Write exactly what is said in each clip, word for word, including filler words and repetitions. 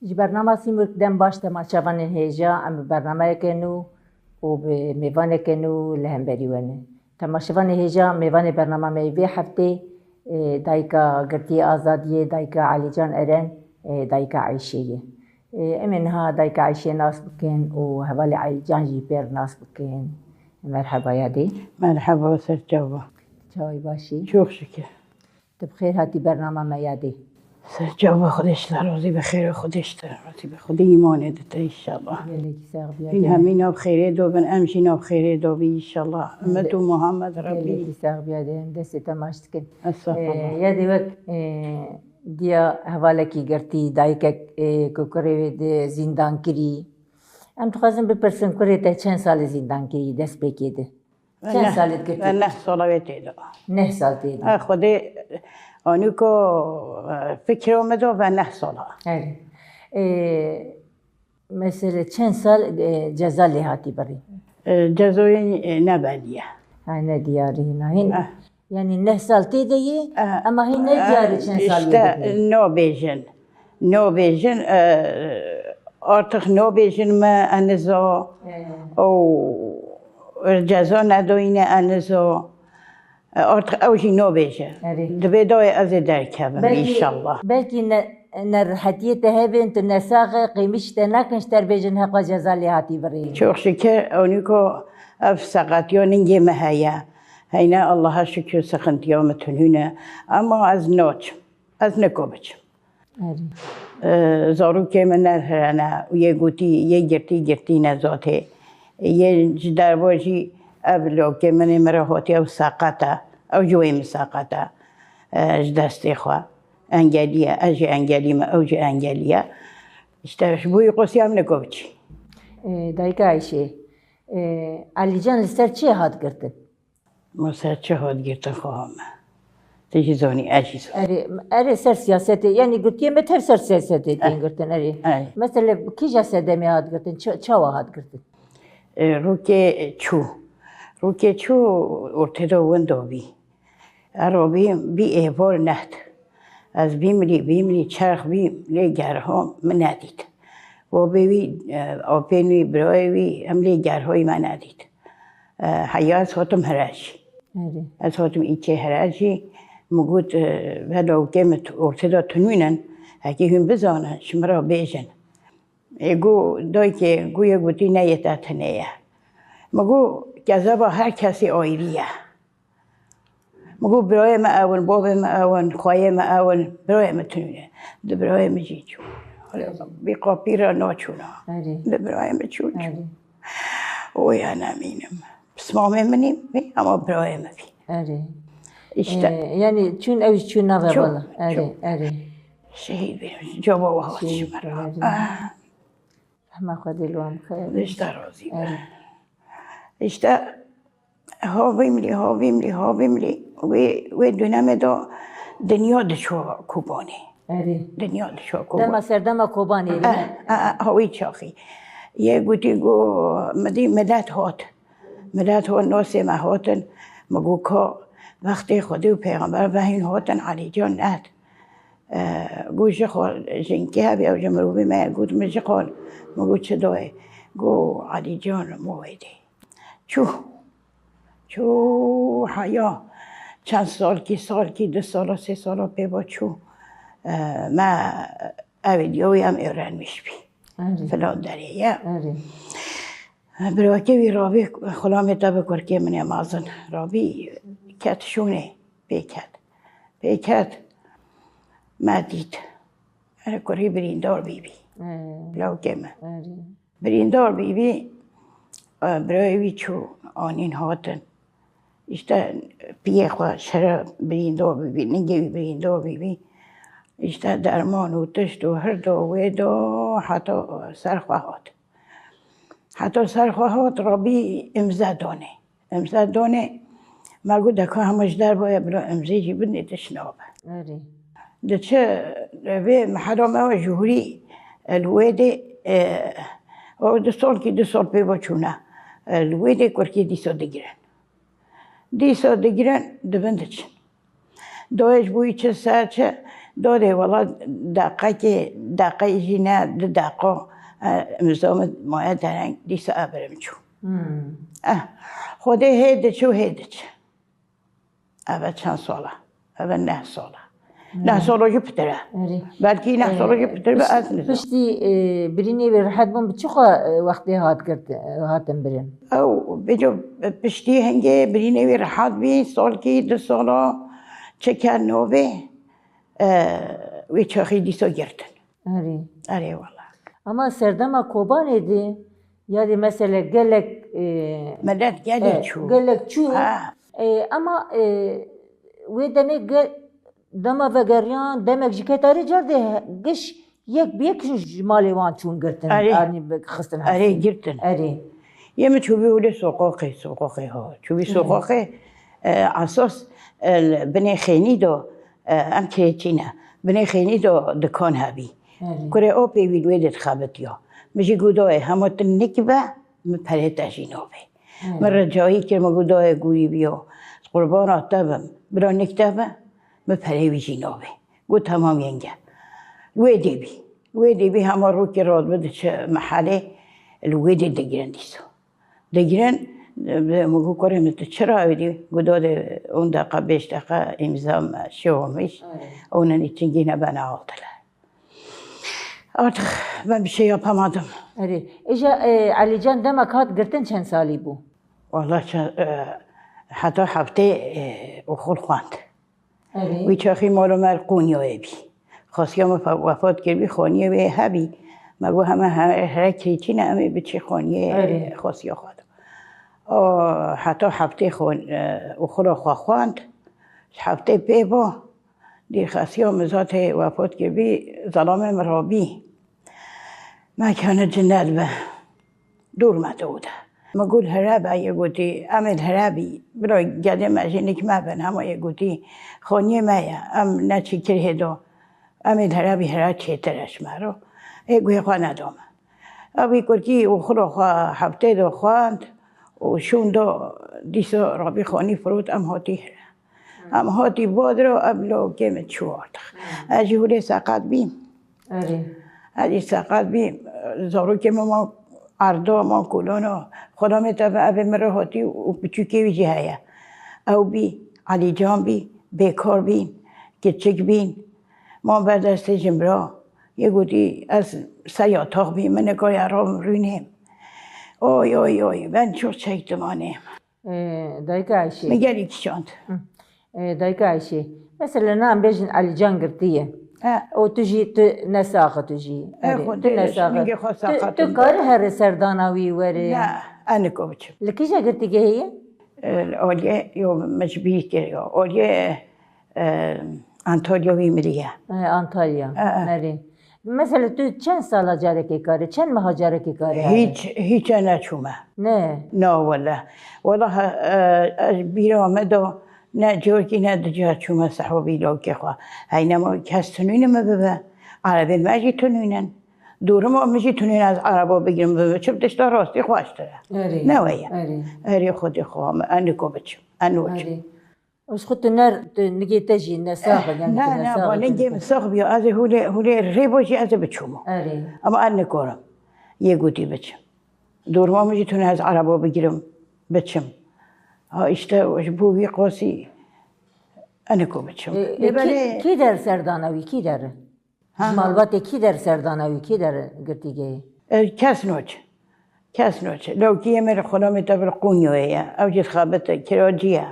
Ji bernama Sîmurg dem baş temaşevanên hêja, em bi bernameyeke nû û bi mêvaneke nû li hemberî we ne. Temaşevanê hêja, mêvanê bernama me yê vê heftê, e, dayika girtiyê Azadiyê, dayika Elîcan Eren, e, dayika Eyşê ye. E, em ê niha dayika Eyşê nas bikin û hevalê Elîcan jî pêr nas bikin. Merheba yadê. Merheba, ser çava. Çawî başî? Çok şükür. Tu bi xêr hatî bernama me yadê. Ser çava, Xwedê ji te razî be, xêr û Xwedê ji te razî be. Xwedê îmanê di te înşallah. Gelekî sax bî yadê. Hîn hemî nav xêrê do bin, em jî nav xêrê do bî înşallah. Ummet û Muhammed Rebbî. Gelekî sax bî yadê, em destê te maç dikin. Estağfurullah. Ee, yadê wek, ee, diya hevalekî girtî, dayikek, ee, ku kurê wê di zîndankirî. Em dixwazin bipirsin, kurê te çend salê zîndankirî destpêkê di? Çend salê dikir? Ve neh sala wê tê de. Neh sal tê de. Ha, Xwedê anîko, e, fikro me do ve neh sala. Erê. E, mesele çend sal, e, ceza lê hatî birî? E, cezoyê, e, ne belî ye. Ha, ne diyar e hîna. Hîn, eh, yanî neh sal tê de ye, eh, ama hîn ne diyar e çend salê işte dikir. Nabêjin. Nabêjin, e, artık nabêjin me enizo, e, û ceza nedoyine enizo. E, artık ew jî nabêje. Erê. Dibê dayê ez ê derkevim, belkî, înşallah. Belkî ne, nerehetiyê te hebên, tu nesaxe, qîmiş te nekin, ji te re bêjin heqa ceza lê hatî birî. Çok şükür, onîko ev seqetiya ningê me heye. Heyne Allaha şükür, sıkıntıya me tunîne. Ama ez naçim. Ez niko biçim. Erê. E, zarokê min nerhirene û yê gotî, yê girtî, girtî nezatê. Yê ji derve jî ev lokê min ê min re hatiye, ew seqet e. Ew jî wê min seqet e. E, ji destê xwe. Engelî ye. Ez jî engelî me, ew jî engelî ye. Îşte ji bo wî qosiya min niko biçî. E, dayika Eyşê, e, Elîcan li ser çi hat girtin? Ma ser çi hat girtin xweha me? Tu jî zanî, ez jî zanî. Erê, erê ser siyasetê, yanî gotiye me tev ser siyasetê tên girtin, erê. Erê. Mesela kîja sedemê hat girtin, ça-, çawa hat girtin? E, rûkê çû. Rûkê çû ortê de winda bî. Erobî bî êvar nehd. Ez bîmrî, bîmrî, çerx bî, lê gerha min nedît. Babê wî, e, apên wî, birayê wî, em lê gerhayî me nedît. E, heya ez hatim hire jî. Erê. Ez hatim îçê hire jî, min got, e, ve lawkê min ortê de tunînin, hekî hûn bizanin, ji min re bêjin. Ê got, dayikê, got yê gotî ne yê te tune ye. Min got, kezeba her kesî ayrî ye. Min got, birayê me ew in, bavê me ew in, xweyê me ew in, birayê me tune. Di birayê min jî çû. Wele bî qapî re naçûna. Erê. Di birayê min çû, çû. Erê. Oya nemînim. Pismamê min î, ama birayê me bî. Erê. Îşte. Ee, yanî çûn ew jî çûn nave bala. Erê, erê. Şehîd bî. Caba we hat ji min re. Erê. Ah. Rehma Xwedê li wan bixeyre. Ji te razî be. Erê. Îşte, havîm lî, havîm lî, havîm lî. Wê, wê dönemê de dinya diçû Kobanê. Erê. Dinya diçû Kobanê. Dema serdema Kobanê. Eh, eh, eh, ha wî çaxî. Yê gotî, got, min dî milet hat. Milet hat, nosê me hatin. Min got, ka, wextê Xwedê û Pêxember ve hîn hatin Elîcan nehd. E, got, ji xwe jinkê hebî, ew ji mirovî me ye. Got, min ji xwe, min got, çi dayê? Got, Elîcan, min wê dê. Çû. Çû heya. Çend salkî, salkî, du sala, sê sala pê ve çû. E, me ev ê diya wî em öğrenmiş bî. Erê. Filan derê ye. Erê. Birakê wî rabî xulamê te bi kurkê min ê mezin. Rabî ket şûnê, pê ket. Pê ket, me dît. Erê, kurî birîndar bîbî. Ee. Lawkê min. Erê. Birîndar bîbî, e, birayê wî çû anîn hatin. Îşte piyê xwe şere birîndar bîbî, ningê wî birîndar bîbî. Îşte derman û tişt û hirdo wêdo heta ser xwe hat. Heta ser xwe hat, rabî îmze danê. Îmze danê, me got, deka hema ji derve ye, bila îmzê jî bidinê, tişt nabe. Erê. Diçe vê mehela me we jûrî, e, li wê dê, e, o du salkî, du sal pê ve çûne. E, li wê dê kurkê dîsa digirin. Dîsa digirin, dibin diçin. Dayê ji bo wî çi ser çi, Dodê wela deqekê, deqeyê jî ne, du deqo, e, imza min maye dereng, dîsa ev birim çû. Hmm. Eh, Xwedê hê diçû, hê diçe. Ev e çend sala? Ev e neh sala. Hmm. Neh sala jî pitir e. Erê. Belkî neh sala jî pitir be, ez nizam. Piştî, e, birînê wê rehet bûn, bi çi xwe, e, wextê hat girt, e, hatin birin? Ew, bêjo, piştî hingê birînê wê rehet bî, salkî, du sala, çi ker nobê, e, wê çaxî dîsa girtin. Erê. Erê wala. Ama serdema Kobanê de, ya de mesela gelek, e, Millet gelê e, çû. Gelek çû. Ha. E, ama, e, wê demê ge-, dema vegeriyan, demek jî ketarê car de he-, giş yek bi yek ji malê wan çûn girtin, Erê. Anî bi-, xistin Erê hestin. Girtin. Erê. Yê min çûbî wile soqoqê, soqoqê ha. Çûbî Erê. Soqoqê, e, esas, e, binê xênî do, e, em kirêçî ne. Binê xênî do dikan hebî. Erê. Kurê o pê wî wê dixebitiya. Min jî got, "Dayê, hema tu nik be, min perê te jî nabê." Erê. Min ricayî kir, min got, "Dayê, gûrî biyo. Qurbana te bim. Bila nik te be, min perê wî jî nabê." Got, "Temam yenge." Wê dê bî. Wê dê bî hema rokê radibir diçe mehelê, li wê dê digirin dîsa. Digirin, min got, "Kurê min, tu çira ew dî?" Got, "Dodê on deqa, beş deqa îmza me şewamiş. Erê. Onun için yine beni aldılar." Artık ben bir şey yapamadım. Erê. Îja, e, Elîcan demek hat girtin çend salî bû? Vallahi ça-, e, heta heftê, e, oxul xwend. Erê. Wî çaxî mala me li Qonyayê bî. Xasiya min fe-, wefat kiribî, xaniyê wê hebî. Me got, "Heme he-, here kirêçî ne, em ê biçî xaniyê Erê. Xasiya xwe de." O, heta heftê xwe, e, oxula xwe xwend. Ji heftê pê ba, dî xasiya min zatê wefat kiribî, zelamê min rabî. Mekane cennet be. Dûr me te û de. Min got, "Here be," yê gotî, "Em ê li here bî. Bila gedê me jî nik me bin." Hema yê gotî, "Xaniyê me ye. Em neçî kirhê do. Em ê li here bî, here çêtir e ji me ro." Ê guhê xwe neda me. Ew wî kurkî û xula xwe heftê do xwend û şûn do dîsa rabî xanî firot, em hatî here. Em hatî Badro, ev lawkê min çû artık. Ez jî hûrê seqet bîm. Erê. Ez jî seqet bîm. Zarokê min ma erda, ma kolona. Xulamê te ve ev ê min re hatî û piçûkê wî jî heye. Ew bî, Elîcan bî, bêkar bîn, kiçik bîn. Ma ber destê jinbira. Yê gotî, "Ez ser yatax bîm, min nikariya ram rûnêm." Oy, oy, oy, ben çok çektim anne. Ee, dayika Ayşe. Min gelî kişand. Hı. Ee, dayika Ayşe. Mesela, nan bêjin Elîcan girtiye. He. O tu jî, tu nesaxi tu jî. E, Erê, xwe tu dê nesaxi. Ningê xwe Tu, saxatim tu de. Kari here serdana wî were. Ne, ez niko biçim. Li kîja girtîgehê ye? E, li aliyê, yo, min ji bîr kir, yo. Aliyê, e, Antalya wî miriye. E, Antalya. E, e. Erê. Mesela tu çend sala carekê kare, çend meha carekê kare here? Hiç, hiç e neçûme. Ne? Na wele. Wele ha, e, ez bîra me de ne carkî ne du car çûme sehwa vî lawkê xwe. Heyne ma kes tunîne me bibe. Erebên me jî tunînin. Dorima min jî tunîne ez ereba bigirim bibe. Çi tişta rastî xweştir e. Erê. Ne weye. Erê. Erê xwedê xwe me. Ez niko biçim. Ez nûçim. Erê. Ez xwe tu ner, tu nigê te jî nesax e, yani Ne, tu ne, nesax ba e, tu ningê niko. Min sax biya. Ez ê hûlê, hûlê rê bo jî ez ê biçûmo. Erê. Ama ez nikorim. Yê gotî biçim. Dorma min jî tune ez ereba bigirim, biçim. Ha işte ji bo wî qasî ez niko biçim. E, e, Lê kî, belê kî der serdana wî, kî der? Ha, ha. Malbatê kî der serdana wî, kî der girtîgehê? E, kes noç. Kes noç. Lewkiyê me li xulamê te bi Qûnyayê ye. Ew jî dixebite, kiracî ye.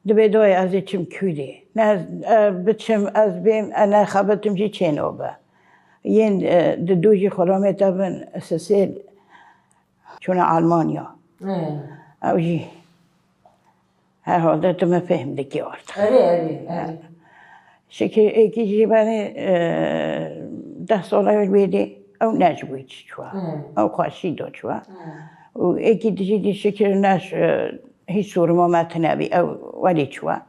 Dibê doyê ez ê çim Kûdê. Ne ez, e, biçim, ez bêm, e, ne xebitim jî çê nobe. Yên, e, di dû jî xulamê te bin, sisêl çûne Almanya. He. Ew jî herhalde tu me fêhm dikî artık. Erê, erê, erê. Şikir êkî jî benê, e, deh sala wê dê ew ne ji wî çi çûwa. He. Ew xweşî do çûwa. He. Û êkî dijî dî şikir ne, e, hîç soruma me tune bî. Ew welî çûwa.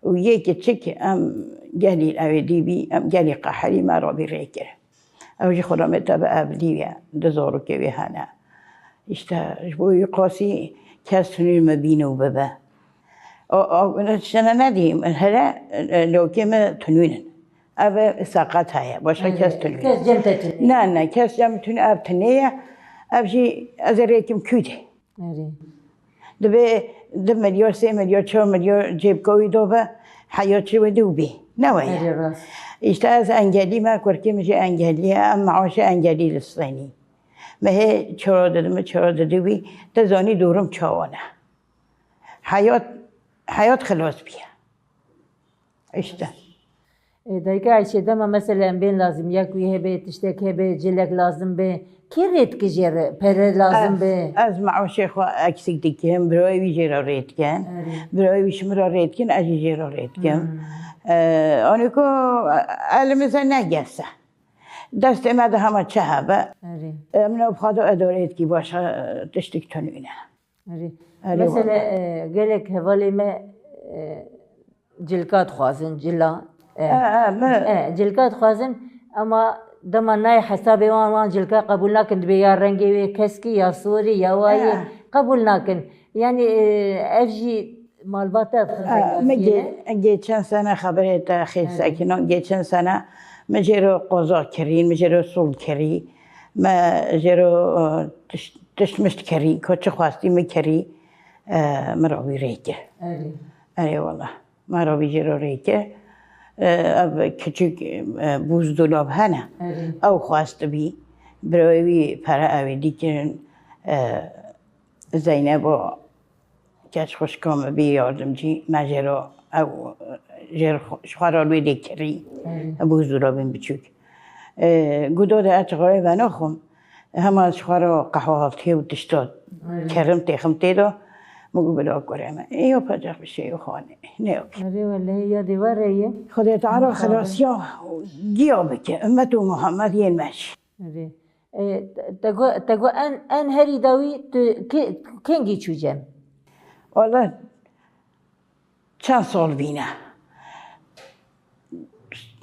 Û yê kiçik em gelî ew ê dî bî, em gelî qeherî me rabî rê kir. Ew jî xulamê te bi evlî ye, du zarokê wê hene. Îşte ji bo wî qasî kes tunîn me bîne û bibe. O, o, şene nedî, here, e, lewkê me tunîn in. Ev e seqet heye. Başka kes tune. Kes cem te tune. Ne, ne, kes cem tune ev tune ye. Ev jî ez ê rêkim kû de. Erê. Divê du milyar, sê milyar, çar milyar cêbka wî do be, heyat çi wê dû bî. Ne we ye. Erê rast. Îşte ez engelî me, kurkê min jî engelî ye, em meaşê engelî li stenî. Me hê çara didime, çara didî wî, te zanî durum çawa ne. Heyat, heyat xilas bîye. Îşte. E, dayika Ayşe, dema mesela em bên lazim, ya ku hebe, tiştek hebe, cilek lazim be, kê rê dike jê re, pere lazim be? Ez, ez meaşê xwe eksik dikim, birayê wî jê re rê dikin. Erê. Birayê wî ji min re rê dikin, ez jî jê re rê dikim. Hmm. E, anî ku elimize ne gelse. Destê me de hema çi hebe. Erê. E, min ev xwe de edarê dikî, başka, e, tiştik tunîne. Erê. Erê, mesela, wala. E, gelek hevalê me, e, cilka dixwazin, cila. E, e, e, me- e, cilka dixwazin, ama dema nayê hesabê wan, wan cilka qebûl nakin, dibê ya rengê wê keskî, ya sorî, ya wayî, e, qebûl nakin. Yani, e, ev jî malbata. E, me ge-, geçen sene xeberê te xêr sekinon, geçen sene me jê re qoza kirî, me jê re sol kirî, me jê re, e, tiş-, tiştmişt kirî, ku çi xwestî me kirî. E, min re wî rê kir. Erê. Erê wala. Me re wî jê re rê kir. E, ev küçük, e, buzdolab hene. Erê. Ew xwestibî. Birayê wî pere ew ê dikirin. E, Zeynebo keç xwişka min bî yardimcî. Me jê re ew, e, jê re xwe, ji xwe re wê dê kirî. Erê. Buzdolabên biçûk. E, gudo de ez xwe rê venaxwim. Hema ji xwe re qehwaltiyê û tişta, erê, kerim têxim tê de, min got bila kurê me. Ê yo pacak bir şey yok hani. Ne yok. Erê wele ya dê were ye. Xwedê Teala xelasiya giya bike. Ümmet û Muhammed yên me jî. Erê. E, te, te got, te got en, en herî dawî tu kê-, kengî çû cem? Wala çend sal bîne?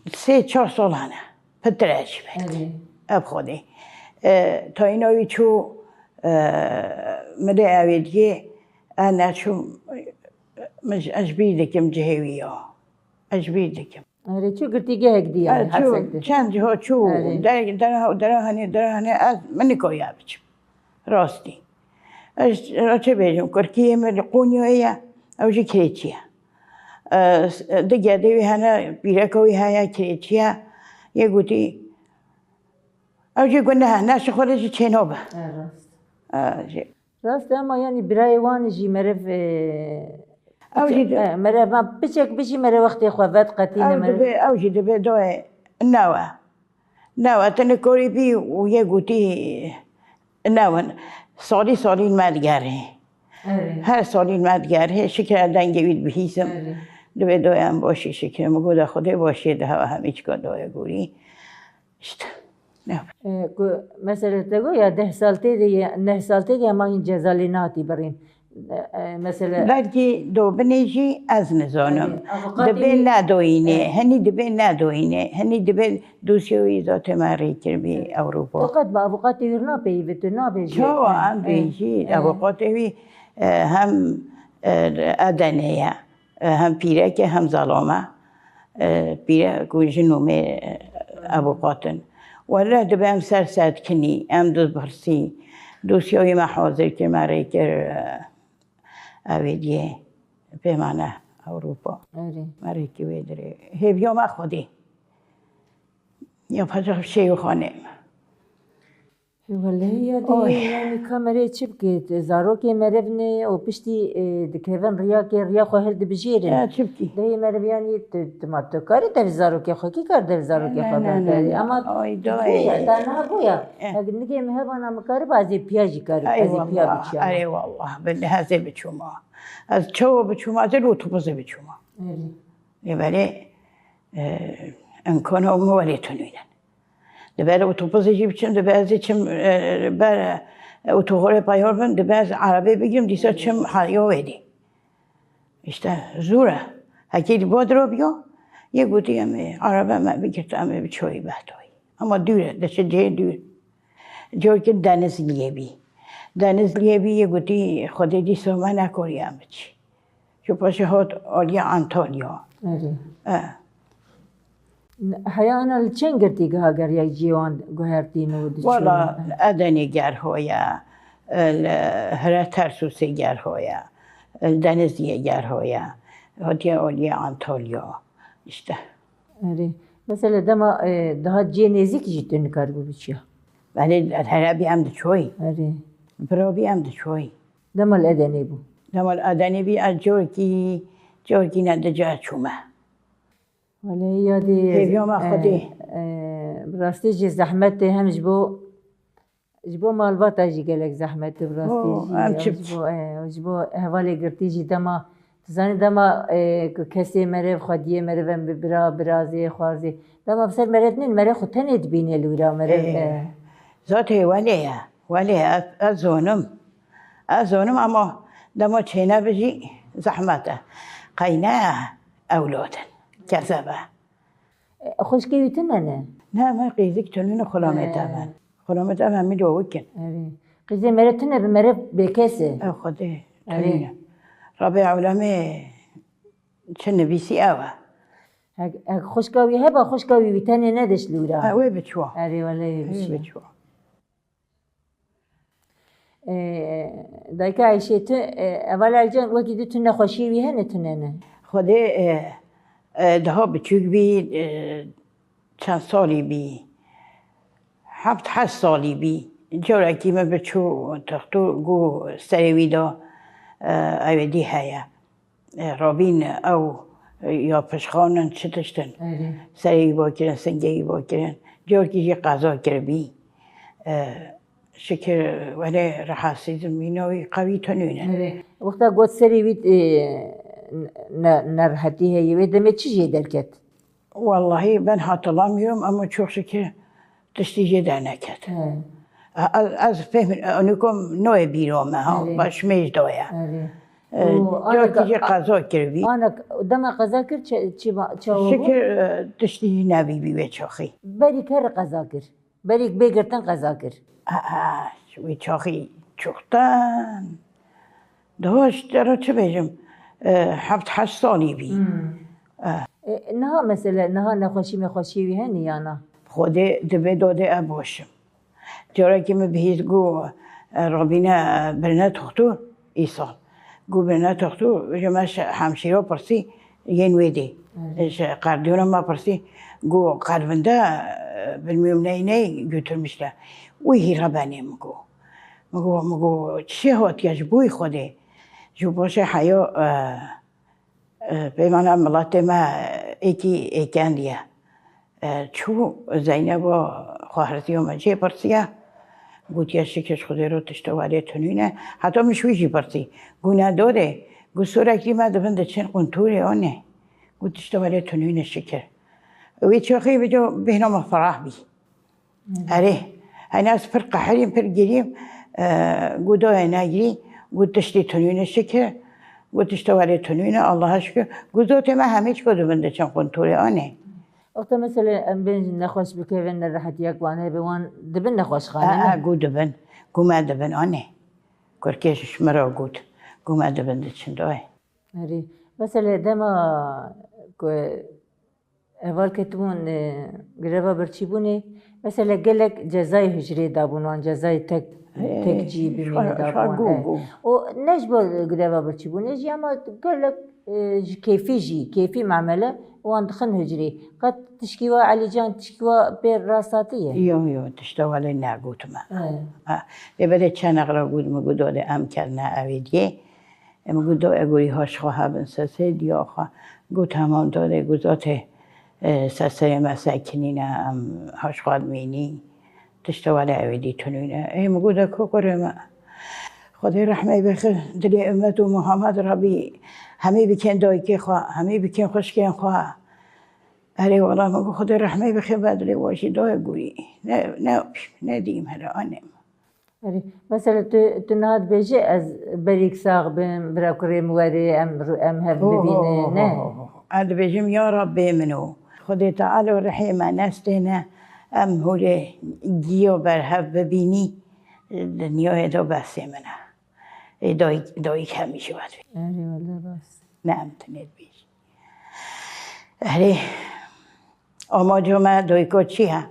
Sê çar sal hene. Pitir e ji me. Erê. Ev Xwedê. E, tayîna wî çû, e, min ê ew ê diyê, e, neçû, min ji, ez ji bîr dikim cihê wî ya. Ez ji bîr dikim. Erê, çi girtîgehek dî yani, e, çû, hersek dî. Çend ciha çû, erê, der-, dera-, derahanê, derahanê ez, min nikariya biçim. Rastî. Ez, ez çi bêjim, kurkiyê min li Qonyayê ye, ew jî kirêçî ye. E, s-, di gedê wî hene, pîreka wî heye, kirêçî ye. Yê gotî, ew jî got, ne, ne ji xwe re jî çênabe. E, rast. E, jî. Rast e, ama yani birayê wan jî meriv, e, ew jî di- e, meriv, ma piçek bijî meriv wextê xwe vediqetîne, ew meriv. Dibe, ew jî dibe doyê newe. Newe, tu nikarî bî û yê gotî newin. Salî salîn me digerê. Evet. Her salîn me digerê. Şikir ez dengê wî dibihîsim. Evet. Dibê doyê em başî şikir. Min got, Xwedê başiyê de hewa hemî çika doyê gorî. İşte. Ne? E, ku mesela te got ya deh sal tê de ye, neh sal tê de ye, ma hîn ceza lê nehatî birîn. E, e, mesela belkî dobinê jî ez nizanim. Erê, avukatê wî. Dibê nedoyîne, e, hinî dibê nedoyîne, hinî dibê dosya wî zaten me rê kiribî Ewropa. Tu qet bi avukatê wî napeyivî, tu nabêjî. Çawa, e, em bêjî, e, avukatê wî, e, hem, e, Edenê ye. E, hem pîrek e, hem zelom e. E, pîrek û jin û mêr, e, ev û qat in. Wele dibe em ser sedkinî, em dipirsî. Dosya wî me hazir kir, me rê kir, e, ew ê diyê pêmane Ewropa. Erê. Me rê kir wê dirê. Hêviya me Xwedê. Yapacak bir şey yok anne. Wellehî ya dê, oy, yanî ka merê çi bike? Zarokê meriv ne û piştî, e, dikevin riyakê, riya xwe hildibijêrin. Ya çi bikî? Dê meriv yanî tu, tu ma tu karî dev zarokê xwe, kî kar dev zarokê xwe berdarî? Ama ay, tu dayê, bûya, ta niha bûya. Eh. Hek nigê min hebana min karîba ez ê piya jî karî, ez ê piya biçiyama. Ey wallah, ey wallah, belê ez ê biçûma. Ez çawa biçûma, ez ê li otobusê biçûma. Erê. Lê belê, e, imkana min welê tunînin. Dibe li otobusê jî biçim, dibe ez ê çim, e, ber, e, otogarê peyar bim, dibe ez erebê bigrim, dîsa çim heriya wê dî. Îşte zor e. Hekî di badira biya, yê gotî em ê erebe me bigirt, em ê biçoyî Behdayî. Ama dûr e, diçe cihê dûr. Carkî Denizliyê bî. Denizliyê bî, yê gotî Xwedê dîsa me nekoriye em biçî. Ji paşê hat aliya Antalya. Erê. E. Heya ana li çend girtîgeha geriya cî wan guhertîn û diçûn? Wala, Edenê gerho ye, li Hire Tersûsê gerho ye, li Denizliyê gerho ye, hatiye aliyê Antalya, işte. Erê. Mesela dema, e, daha cê nêzîk jî tu nikaribû biçiya? Belê, herabî em diçoyî. Erê. Birabî em diçoyî. Dema li Edenê bû? Dema li Edenê bî, ez corkî, corkî ne du car çûme. Wele yadê, Hêviya me Xwedê. E, e, bi rastî jî zehmet tê hem ji bo, ji bo malbata jî gelek zehmet tê bi rastî jî. Em çi ji bo, e, ji bo hevalê girtî jî dema, tu zanî dema, e, ku kesê meriv, xwediyê meriv em bi bira, birazê, xwarzê. Dema bi ser meriv nîn, meriv xwe tenê dibîne li wira meriv, E, e. Zatê welê ye. Welê ez, ez zonim. Ez zonim ama dema çênebijî zehmet e. Qey ne ewlad in. Kezeb e. E, xwişkê wî tune ne? Ne, me qîzik tunîne xulamê te ben. Xulamê te ben mi do wikin. Erê. Qîzê mere tune bi mere bêkes e. E, Xwedê, Erê. Tunîne. Rabê ewlemê çi nivîsî ew e. Hek, hek xwişka wî heba, xwişka wî wî tenê nediş li wira. E, wê biçwa. Erê, wele wê Wê biçwa. biçwa. Ee, dayika Eyşê, tu, e, hevala Elcan wekî di tu nexweşiyê wî hene, tune ne? Xwedê, e, e, daha biçûk bî, e, çend salî bî, heft heşt salî bî. Carekî min biçû texto, got serê wî de, e, ew ê dî heye. E, Rabîn ew, e, ya pişxan in, çi tişt in. Erê. Serê wî va kirin, singê wî va kirin. Carkî jî qeza kiribî. E, şikir, wele rahatsizim mîna wî qewî tunîne. Erê. Wexta got serê wî, e, ne, nerehetî heye, wê demê çi jê derket? Wallahî ben hatırlamıyorum ama çok şükür tiştî jê derneket. He. Ez, ez fehmin, anikom noyê bîra me, ha, Erê. Baş mêj doye. Erê. E, Û carkî aneka-, jê qeza kiribî. Anek, dema qeza kir, çi, çi ma-, çawa bû? Şikir, e, tiştî nebîbî wê çaxî. Berî ker qeza kir. Berî bê girtin qeza kir. Aa, wê çaxî çoktan. Daha ji te re çi bêjim? E, heft heşt salî bî. Hmm. E. E, niha mesele, niha nexweşî mexweşî wî hene ya na? Xwedê divê dodê ev boşim. Carekî min bihîst got, e, Rabîne, e, birine toxtur îsal. Got birine toxtur, ji me şi-, hemşîra pirsî yên wê dê. Evet. Ji kardiyona me pirsî, got kalbinde, e, bilmiyorum ney ney götürmüşler. Wî hîra benê min got. Min got, min got, çi hatiye ji bo Xwedê? Ji bo şê heya, e, e, pêmana miletê me êkî êkend ye. E, çû Zeyneba xwehirtiya me jê pirsiya. Gotiye şikir ji Xwedê re tişta welê tunîne. Heta min ji wî jî pirsî. Got ne dodê, got sûreklî me dibin diçin qunturê anê. Got tişta welê tunîne şikir. Wî çaxî vêca bêhna me ferah bî. Erê, hene ez pir qehirîm, pir girîm, e, got dayê negirî, got tiştê tunîne şikir, got tişta welê tunîne, Allaha şikir. Got zotê me hemî çiko dibin diçin qunturê anê. Wexta mesele em bên nexweş bikevin, nerehetiyek wan hebe, wan dibin nexweşxane, E, ne? E, got dibin, got me dibin anê. Kurkê ji min re got, got me dibin diçin dayê. Erê, mesele dema ku Heval ketibûn, e, greva birçîbûnê, mesela gelek cezayê hicrê dabûn wan, cezayê tek, Ê, tek cî bimîne dabûn wan, got, e. Got. O ne ji bo greva birçîbûnê jî, ama gelek, e, ji kêfî jî, kêfî memele wan dixin hicrê. Qet tişkî wa Elîcan, tişkî wa pê rast hatiye? Yo, yo, tişta welê negotime. He. Ha, lê belê çend nexra got, min got, "Dode em kerine evê diyê." Em got, "Do egorî haş xwe hebin sesê diya xwe." Got, "Hemam dode guzatê, e, seserê me sekinîne, em haş xwe dimînî. Tişta wele ewê dî tunîne." Ê min got, "De ku kurê me. Xwedê rehmê bixi dilê ummet û Muhammed Rebî hemî bikên dayikê xwe, hemî bikên xwişkên xwe." Erê wela min got, "Xwedê rehmê bixi be dilê we jî dayê gorî." Ne, ne, ne dîm hele anê min. Erê, mesela tu, tu niha dibêjî, "Ez berîk sax bim, bira kurê min werê, em ru-, em hev bibînin", ne? Ho, ho, ho, ho. Ez dibêjim, "Ya Rabbê min o, Xwedê Teala rihê me nestêne, em holê giya berhev bibînî, dinyayê de besê min e." Ê dayik, dayik hemî ji we dibê. Erê, wele rast. Ne em tinê dibêjin. Erê, Amaca me dayika çi ye?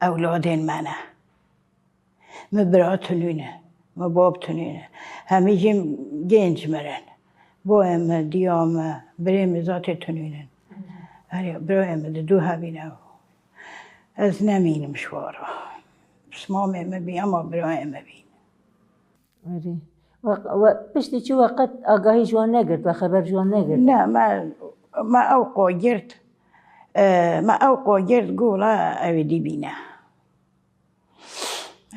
Ewladên me ne. Min bira tunîne, min bab tunîne. Hemî jî genc mirin. Boyê min, diya min, birê min zatê tunînin. Erê, birayê min di dû hebîne. Ez nemînim ji wara. Pismamê min bî, ema birayê min bîn. Erê. We, we piştî çi we qet agahî ji wan negirt, we xeber ji wan negirt? Ne, me, me ew qo girt, e, me ew qo girt, gola ew ê dî bîne.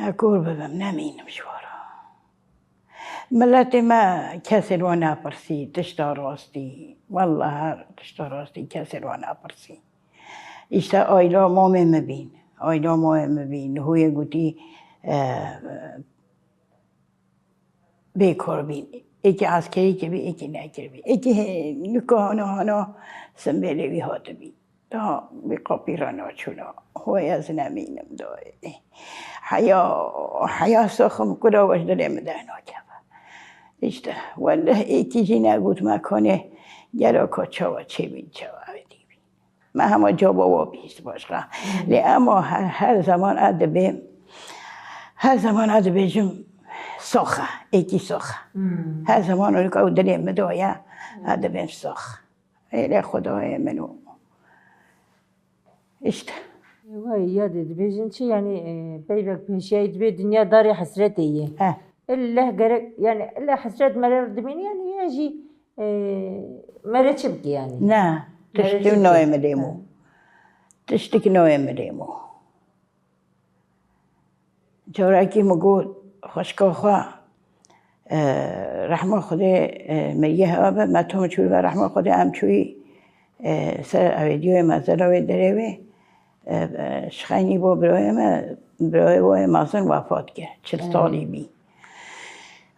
E, kor bibim, nemînim ji wara. Miletê me kesê li wan napirsî, tişta rastî, welleh her tişta rastî kesê li wan napirsî. Îşte ayla mamê min bîn, ayla mamê min bîn, Nihoyê gotî, e, bêkar bîn. Êkî eskerî kiribî, êkî nekiribî. Êkî hê-, nika hana hana simbêlê wî hatibî. Daha wî qapî re naçûna. Hoy ez nemînim dayê. Heya, heya saxim kura we ji dilê min dernakeve. Îşte, welleh êkî jî negot me kanê gelo ka çawa çêbîn, çawa ew dîbîn. Me hema caba wa bihîst başqa. Lê ema her, her zaman ez dibêm, her zaman ez dibêjim sax e, êkî sax e. Her zaman wek ew dilê min de ye, ez dibêm sax. Ê lê Xwedayê min û îşte. Vay, ya dê dibêjin çi, yanî, e, peyvek pêşiyayî dibê dinya darê hesretê ye. He. Illeh gerek, yanî illeh hesret mere dimîne, yanî ya jî, e, mere çi bike yanî? Ne, tiştik nayê min lê mo. Tiştik nayê min lê mo. Carekî min got, xwişka xwe, e, rehma Xwedê, e, meriye hewa be, me tom çû ve rehma Xwedê em çûyî, e, ser evêdiyoyê mezela wê derê wê, e, e, şixeynî bo birayê me, birayê wê mezin wefat kir, çil salî bî.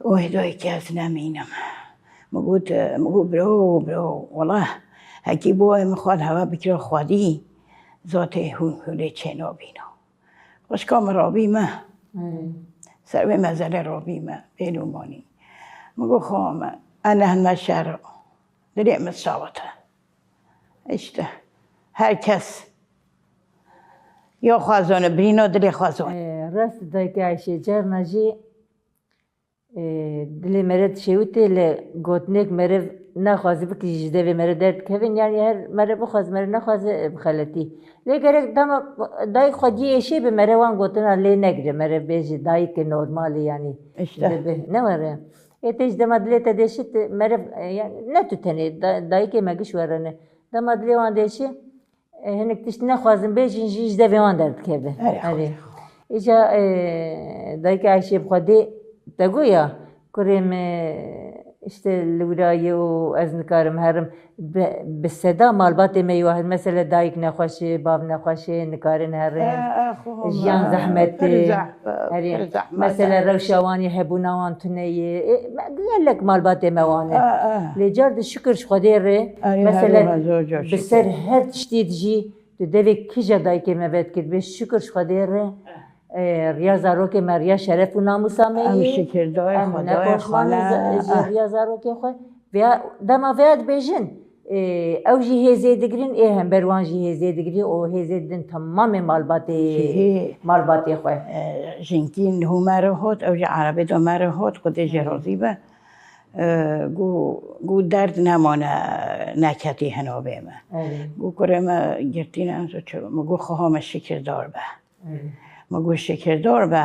Oy dayikê ez nemînim. Min got, e, min got biro, biro, wela hekî bo wê min xwed hewa bikira xwedî, zatê hûn hûlê çênabîna. Xwişka min rabî me. Ser wê mezelê rabî me, bêlûmanî. Min got, xwe me, ene hin me şer, dilê min şawite. Îşte, her kes ya xwezane, birîna dilê xwezane. E, rast dayke Ayşe, carna jî Ê, dilê mere dişêwitê, lê gotinêk meriv naxwaze bikijî ji devê mere derdikevin, yanî her mere bixwaze, mere nexwaze, e, bi xeletî. Lê gerek dema dayik xwediyê êşê bi mere wan gotina lê negire, mere bêje dayikê normalê, yanî. Îşte. Dibe, ne were. Ê tê ji dema dilê te dêşit, meriv, e, yanî ne tu tenê, da-, dayikê me giş were ne. Dema dilê wan dêşî, E, hinek tişt nexwazin bêjin jî ji devê wan derdikeve. Erê, erê. Xwedê. Îca, e, dayika Ayşê bi Xwedê te goya, kurê me, işte, li wira ye û ez nikarim herim. Bi, bi seda malbatê me yê wahid, mesela dayik nexweş e, bav nexweş e, nikarin herin. E, e, xwe homa, jiyan zehmet e. Pir zehf-, erê, pir zehmet e. Mesela rewşa wan yê hebûna wan tune ye. E, me, gelek malbatê me wan e. E, e. Lê car di şikir ji Xwedê re, erê, mesela, her zor car bi şikir. Ser her tiştî de jî tu devê kîja dayikê me vedikir, bê şikir ji Xwedê re, e, riya zarokê me riya şeref û namûsa me yê. Em şikirdar, em Xwedayê nepoşman e xwe ne, ji, ji riya zarokê xwe. Veya, dema veya dibêjin, e, ew jî hêzê digirin, ê hember wan jî hêzê digirî û hêzê didin temamê malbatê, jihê, malbatê xwe. E, jinkî nû me re hot, ew jî erebê da me re hot, Xwedê jê razî be. E, gu, gu derd nemane, neketî hinavê me. Erê. Gu kurê me girtîne, ez çi, mi gu xweha me şikirdar be. Erê. Mi gu şikirdar be,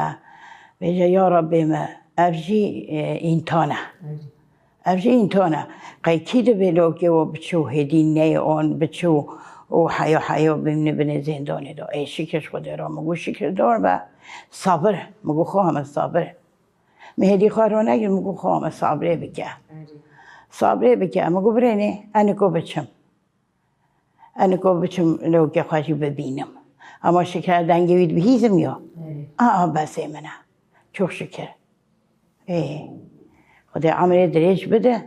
bêje ya Rabbê me, ev jî, e, întan e. Erê. Ev jî întan e. Qey kî dibê lokê û biçû hêdî neyê on biçû û heya heya bimîne binê zêndanê de. Ê şikir ji Xwedê re, mi gu şikirdar be, sabir, mi gu xweha me sabir. Min hêdî xwe ronegir, min got, xwe me sabrê bike. Erê. Sabrê bike. Min got, birênê, ez niko biçim. Ez niko biçim lewkê xwe jî bibînim. Ama şikir dengê wî dibihîzim ya. Erê. A, a, besê min e. Çok şükür. Ê, Xwedê emrê dirêj bide.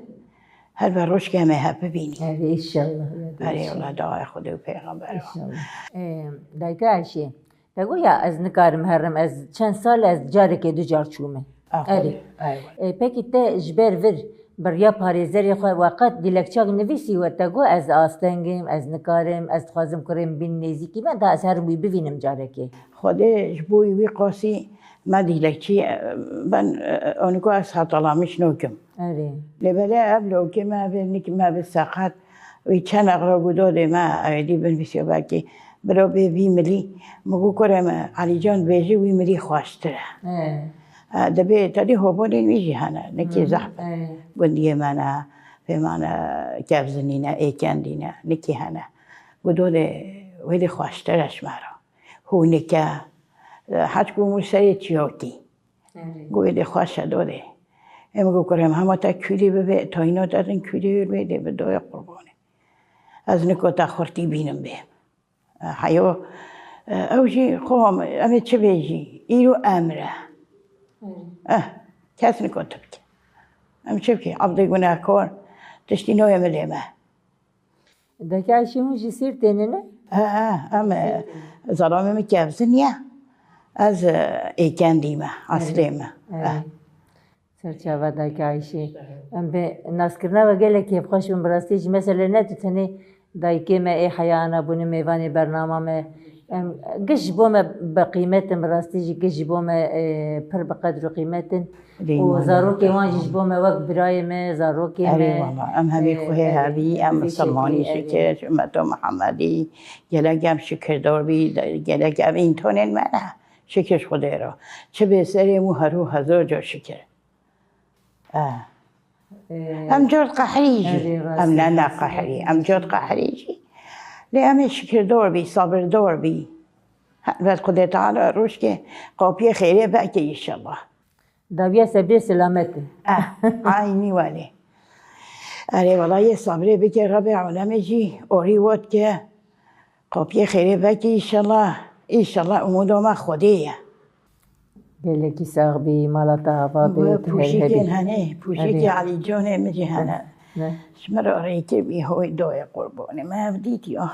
Her be rojkê em ê hev bibînî. Erê, înşallah. Erê, wela dawaya Xwedê û pêxember. Înşallah. Ê, dayka Ayşê, Te got ya, ez nikarim herim, ez çend sal ez carekê du car çûme. Erê. E, pekî te ji ber vir bi riya parêzerê xwe we qet dîlekçak nivîsî we te got, ez asteng im, ez nikarim, ez dixwazim kurê min bînin nêzîkî me, da ez herim wî bivînim carekê. Xwedê ji bo wî qasî me dîlekçî, e, ben, e, onî ku ez hetalamîş nokim. Erê. Lê belê ev lokê me, ev nik me bi seqet, wî çend eqra ku dodê me, ewê dî binivîsiyo belkî biro bê vî milî, min got kurê me, Elîcan bêjî wî milî xweştir e. He. E, dibê tedî hobanên wî jî hene, nikî Hı, zehf e. He. Gundiyê me ne, pê me ne, Kevzinî ne, Êkendî ne, nikî hene. Ku dodê wê dî xweştir e ji me re. Hûnike, e, hetku mû serê çiyokî. Erê. Got, "Êdî xweş e dodê." Em got, "Kurê min, hema te kûlî bibe, tayîna te din kûlî wir bê, dê bi doyê qurbanê. Ez nika te xurtî bînim bê." E, heyo, e, ew jî, xwe, em ê çi bêjî? Îro emr e. Erê. Eh, kes nika tu bike. Em çi bike? Ebdê gunehkar, tiştî nayê milê me. Dayika Ayşê hûn ji Sîrtê ne? He, he, em, e, zelamê min Kevzin ye. Ez, e, Êkendî me, eslê me. Erê. Eh. Serçava Dayika Ayşê. Em bi naskirina we gelek kêfxweş bûn, bi rastî jî mesele ne tu tenê dayikê me ê heya ana bûne mêvanê bernama me. Em giş ji bo me bi qîmet in, bi rastî jî giş ji bo me, e, pir bi qedr û qîmet in. Û zarokê wan jî ji bo me wek birayê me, zarokê me. Erê wala, em hemî xwehê hevî, em misilmanî şikir, ummeto Muhemmedî, gelek em şikirdar bî, gelek ev întonên me ne. Şikir ji Xwedê re. Çi bê serê min her û hezar car şikir. Eh. Em car qehrî jî. Em ne ne qehrî, em car qehrî jî. Lê em ê şikirdar bî, sabirdar bî. Helbet Xwedê Teala rojkê qapiyê xêrê veke înşallah. Dawiya sebrê selamet e. Eh, aynî welê. Erê wela yê sabrê bike Rebê alemê jî orî wat ke qapiyê xêrê veke înşallah. Înşallah umuda me Xwedê ye. Gelekî sax bî, mala te ava be, tu her hebî. Pûşikên hene, pûşikê Elî Canê min jî hene. Ji min re rêkir bî, hoy doyê qurbanê me ev dîtiya.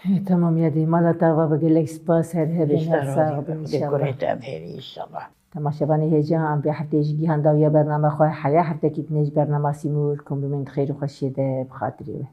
Ê, temam ya dî, mala te ava be, gelek spas, her hebî, her sax bî înşallah. Kurê te bihêrî înşallah. Temaşevanê hêja, em vê hefteyê jî gihan dawiya bernama xwe, heya heftekî dinê ji bernama Sîmûr, komlûmên di xêr û xweşiyê de bi xatirê we.